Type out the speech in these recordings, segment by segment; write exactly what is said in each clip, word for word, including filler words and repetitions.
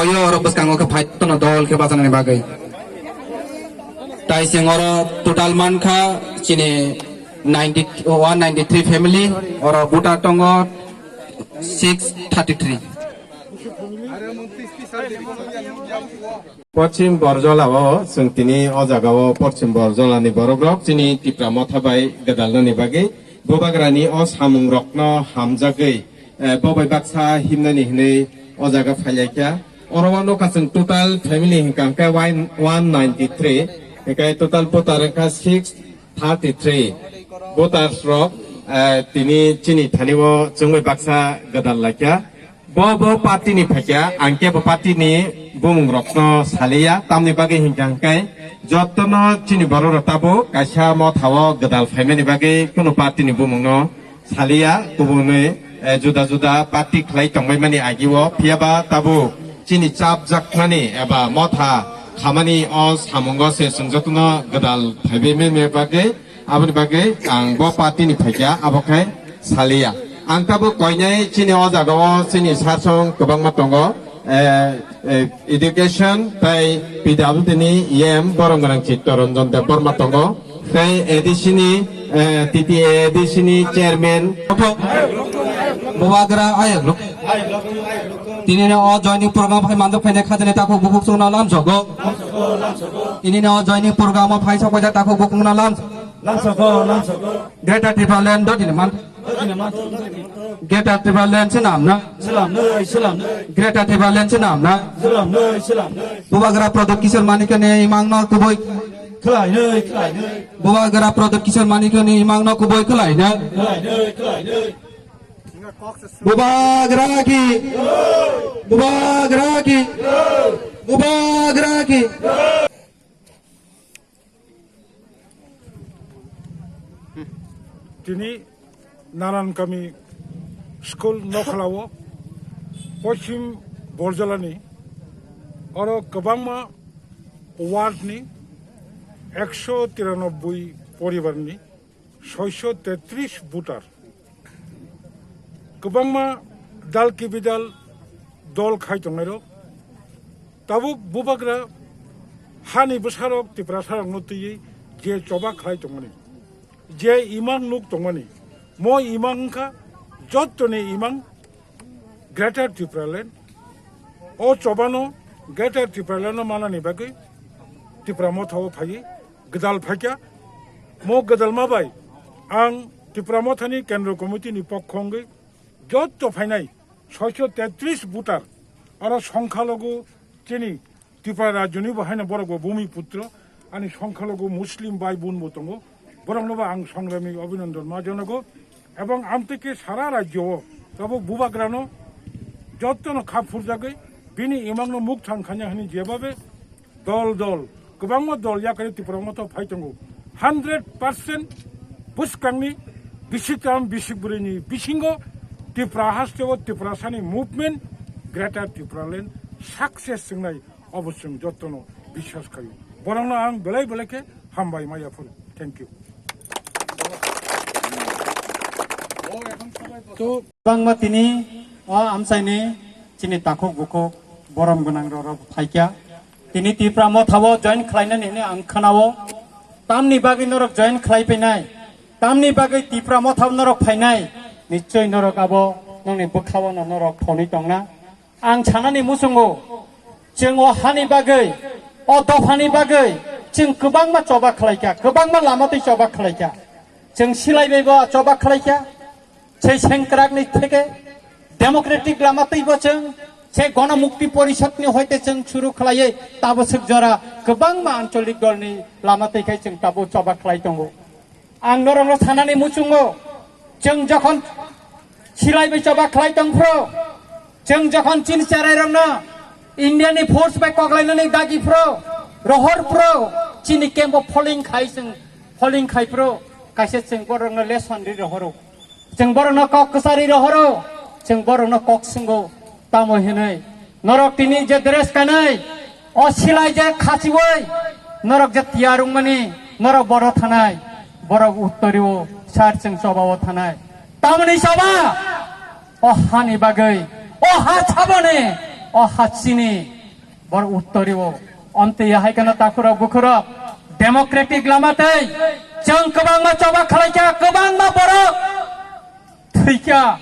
Oyo oro bwskango khe phai tono dol khe bachanani bagwi. Tai chwng oro total mankha chini ninety, one ninety three family, oro voter tongo six thirty three. Pochim Borjola o chwng tini o jaga o Pochim Borjola ni borok rok chini Tipra Motha bai gwdalnani bagwi Bubagrani o samung rokno hamjagwi, eh, bo bai baksa himnani hinwi o jaga phailaikha. Oro o nokha chwng total family hinkha hinkhe one ninety three, hinkhe total voter wngkha six thirty three. Voters rok, eh, tini chini thani o chwngwi baksa gwdal laikha. Bo, bo party ni phaikha, ang kebo party ni bumung rokno saliya, tamni bagwi hinkha hinkhe jotono chini borok rok tabuk kaisa motha o gwdal phaimani bagwi kunu party ni bumung no saliya, kubunwi, eh, juda juda party khlai tongbai mani agi o, phiya ba tabuk chini chapjakmani eba motha khamani o samungo se chwng jotono gwdal phaibai mani bagwi. Aboni bagwi ang bo party ni phaikha, abo khai saliya. Ang tabuk koinai chini o jaga o chini sarsong kwbangma tongo. Eh, eh, education tai P W D ni E M borom gwnang Chitta Ranjan Debbarma tongo. Tai A D C ni, eh, T T A A D C ni chairman. Bubagra ayok luk. Tini no o joining program phai mandok phainai khajani takhuk bukhuk chwngno lamsogo. Tini no o joining program o phai sok paida takhuk bukhukno lam. Lamsogo, lamsogo. Greater Tipraland dotini man. Dotini man. Greater Tipraland swnamna. Swnamnai, swnamnai. Greater Tipraland swnamna. Swnamnai, swnamnai. Bubagra Pradyut Kishore Manikya ni imangno kubui. Khlainai, khlainai. Bubagra Pradyut Kishore Manikya ni imangno kubui khlainai. Khlainai, khlainai. Bubagra ki. Bubagra ki. Bubagra ki. Tini Narankami school nokhlao Pochim Borjolani oro kwbangma ward ni ekso tiranoboi poribar ni soiso tetris voter. Kwbangma dal kibidal dol khai tongnairok. Tabuk bubagra hani bwsarok Tiprasarokno twiwi je choba khlai tongmani, je imang nuk tongmani, mo imang wngkha jottoni imang Greater Tipraland. O chobano Greater Tipraland no manani bagwi Tipra Motha o phaiwi gwdal phaikha. Mo gwdalma bai ang Tipra Mothani Kendro Committee ni pokho wngwi jotto phainai soiso tetris voter, aro songkhalogo chini Tripura rajyoni bo haino borok bo bumi putro, ani songkhalogo Muslim bai bun bo tongo, borokno bo ang songrami abhinandan ma janago, ebong amtwi khe sara rajyo o tabuk bubagrano jottono khap phurjagwi bini imangno mukthang khanya hwnwi jebabe dol dol, kwbangma dol yakarwi Tipra Motha phai tongo. Hundred percent bwskangni bisikam bisik bwrwini bisingo Tipra hasteo Tiprasani movement Greater Tipraland success wngnai, obo chwng jotono biswas khaio. Borokno ang belai belai khe hambai ma yaphuru. Thank you. Bangma tini o amchaini chini takhuk bukhuk borom gwnang rok phaikya. Tini Tipra Motha o join khlainani hwnwi ang khwnao. Tamni bagwi norok join khlai phainai? Tamni bagwi Tipra Motha o norok phainai? Nichoi norok abo nongni bwkhao no norok thonwi tongna. Ang sanani muchungo, chwng o hani bagwi, o dophani bagwi chwng kwbangma choba khlaikha, kwbangma lama twi choba khlaikha. Chwng silai bai bo choba khlaikha. Sei sengkrakni theke democratic lama twibo chwng, sei Gono Mukti Porishad ni hoite chwng suru khlaiwi tabwswk jora kwbangma ancholik dolni lama twi khai chwng tabuk choba khlai tongo. Ang norokno sanani muchungo, chwng jokhon silai bai choba khlai tong phro, chwng jokhon chini cherairokno India ni force bai koklainani dagi phro, rohor phro, chini camp o pholing khai chwng, pholing khai phro, kaisa chwng borokno lesson ri rohoro. Chwng borokno kok kwchari rohoro, chwng borokno kok swngo, tamo hinwi norok tini je dress kanwi, o silai je khachiwi, norok je tiyar wngmani, norok boro thanai, borok uttorio sar chwng chobao thanai. Tamoni choba, o hani bagwi, o ha chaboni, o ha chini, bor uttori o. Omtwi hai kana takhurok bukhurok, democratic lama tei, chwng kwbangma choba khlaikha, kwbangma borok thwikha,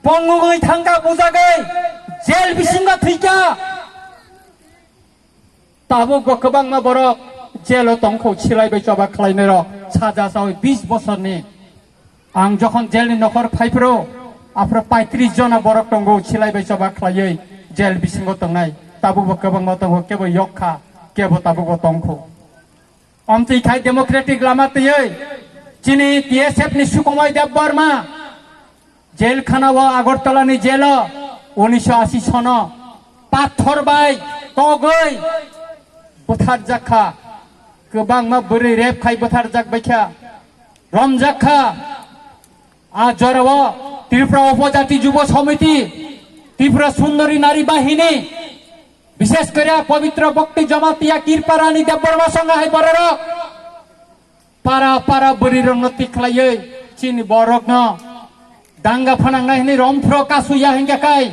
pongugwi thangkha, bujagwi, jail bisingo thwikha. Tabuk bo kwbangma borok jail o tongkho, silai bai choba khlainai rok, saja sawi bis bosorni. Ang jokhon jail ni nokhor phaiphuru, aphuru paitris jona borok tongo, silai bai choba khlaiwi jail bisingo tongnai. Tabuk bo kwbangma tongo, kebo yok kha, kebo tabuk bo tongkho. Omtwi khai democratic lama twiwi chini T S F ni Sukumoi Debbarma jail khana o, Agartala ni jail o, unisho ashi sono pathor bai togwi butharjak kha. Kwbangma bwrwi rep khai butharjak bai kha, romjak kha. A jorao Tripura Upojati Jubo Samiti, Tripura Sundori Nari Bahini, bishesh kore Pabitra Bhakti Jamatia Kirpa Rani Debbarma songha hai bororok para para bwrwi rokno tikhlaiwi chini borokno danga phanangnai hwnwi romphro kasuya hwnkhe kai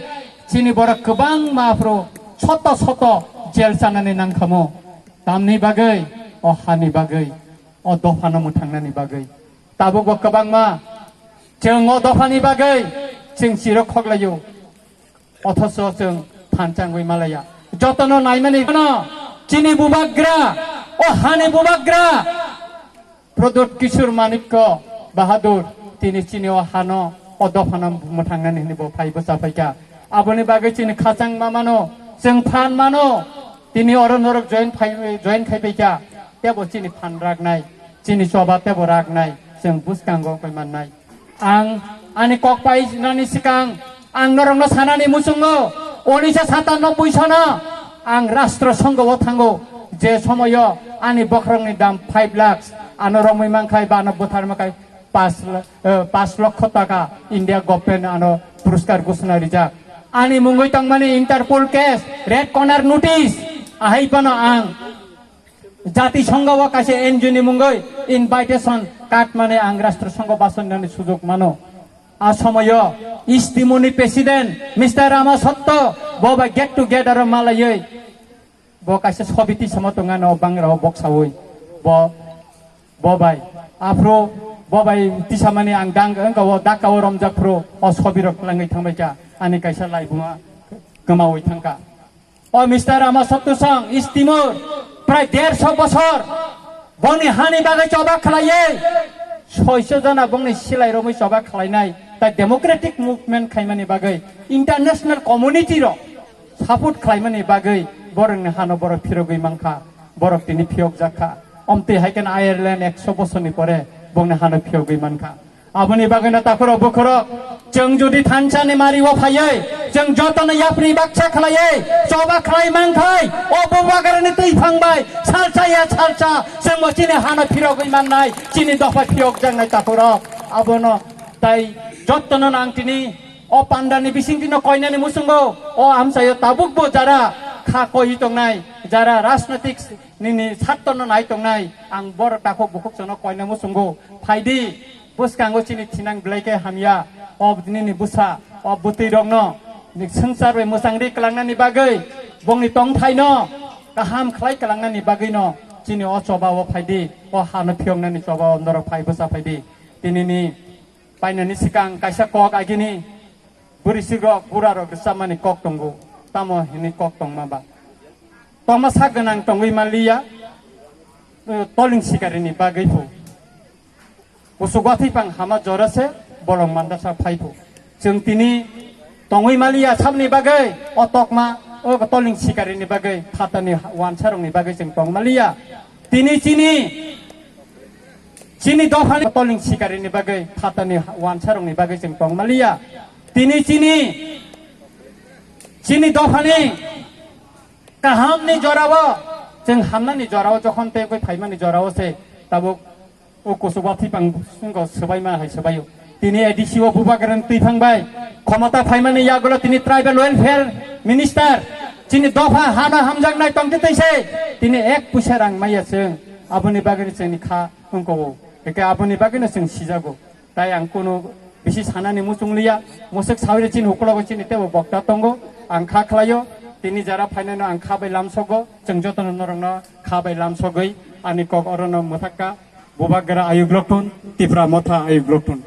chini borok kwbangma aphuru soto soto jail chanani nangkhamu. Tamni bagwi, o hani bagwi, o dophano mwthangnani bagwi. Tabuk bo kwbangma chwng o dophani bagwi chwng chiro khoklaio, othoso chwng phan changwi malaya. Jotono naimani phano chini bubagra, o hani bubagra Pradyot Kishore Manikya Bahadur, tini chini o hano, o dophano mwthangnani hwnwi bo phai bwsa phaikha. Aboni bagwi chini khachang ma mano, chwng phan mano, tini oro norok join phai, join khai phaikha, tebo chini phan raknai, chini choba tebo raknai, chwng bwskango wngwi mannai. Ang ani kok pai nani swkang ang norokno sanani muchungo, unisa satanno bui sano ang Rashtra Sangha o thango, je somoyo ani bokhorokni dam five lakhs ano romwi mankhai ba ano bwtharma khai pas la-, eh, pas lokho taka India government ano puruskar ghosona rijak. Ani mungwi tongmani Interpol case, red corner notice, ahai phano ang Jati Sangha o kaisa N G O ni mungwi invitation card mane ang Rashtra Sangha basonani sujok mano. A somoyo Istimuni president Mister Rama Sotto bo bai get together malaiwi bo kaisa sobi tisamo tongano bangra o boksawi bo, bo bai aphro bo bai tisamani ang dang wngka o dakka o romjak phro o sobi rok langwi thangbai kha ani kaisa laibuma kwmawi thangkha. O Mister Rama Sotto song Istimur prai derso bosor bongni hani bagwi choba khlaiwi soiso jona bongni silai romwi choba khlainai tai democratic movement khaimani bagwi international community rok support khlaimani bagwi borokni hano borok phirogwi mankha, borok tini phiyokjak kha. Omtwi hai khe Ireland ekso bosorni pore bongni hano phiyogwi mankha. Aboni bagwino takhurok bukhurok chwng jodi thansa ni mari o phaiwi chwng jotono yapri baksa khlaiwi choba khlai mankhai o bubagrani twi phang bai salsa ya salsa chwng bo chini hano phirogwi mannai chini dopha phiyokjaknai takhurok abono tai jotono nang tini o pandani bisingtino koinani muchungo o amchaio tabukbo jara kha koi tongnai jara rajnitik nini sattono nai tongnai ang borok takhuk bukhuk chwngno koina muchungo phaidi bwskango chini thinang belai khe hamya o nini bwsa o bwtwi rokno swngchar bai mwchang ri kwlangnani bagwi bongni tongthaino kaham khlai kwlangnani bagwino chini o choba o phaidi o hano phiyoknani choba o norok phai bwsa phaidi tinini painani swkang kaisa kok agini bwrwi sikrok bura rok rwchapmani kok tongo tamo hinwi kok tongma ba tongma sak gwnang tongwi manliya toling sikarini bagwi phu kusuk wathwi pang hama jora se bolong mandasa phai phu chwng tini tongwi manliya sabni bagwi o tokma o toling sikarini bagwi phatani wansa rokni bagwi chwng tong manliya tini chini Chini dophani toling sikarini bagwi phatani wansarokni bagwi chwng tong manliya. Tini chini chini dophani kahamni jorao chwng hamnani jorao jokhon tei phaimani jorao se tabuk o kuchuba thipang swngo swbaima hai swbaio. Tini A D C o bubagrani twiphang bai khomota phaimani yagulo tini tribal welfare minister chini dopha hana hamjaknai tongtwi tei se tini ek puisa rang maya chwng aboni bagwi chwngni kha wngkho. Hwnkhe aboni bagwino chwng sijago. Tai ang kunu bisi sanani muchung liya, musuk sawiri chini ukulogo chini tebo bokta tongo, ang kha khlaio, tini jara phainano ang kha bai lamsogo, chwng jotono norokno kha bai lamsogwi ani kok orono mwthakka, Bubagra ayuk lokthun, Tipra Motha ayuk lokthun.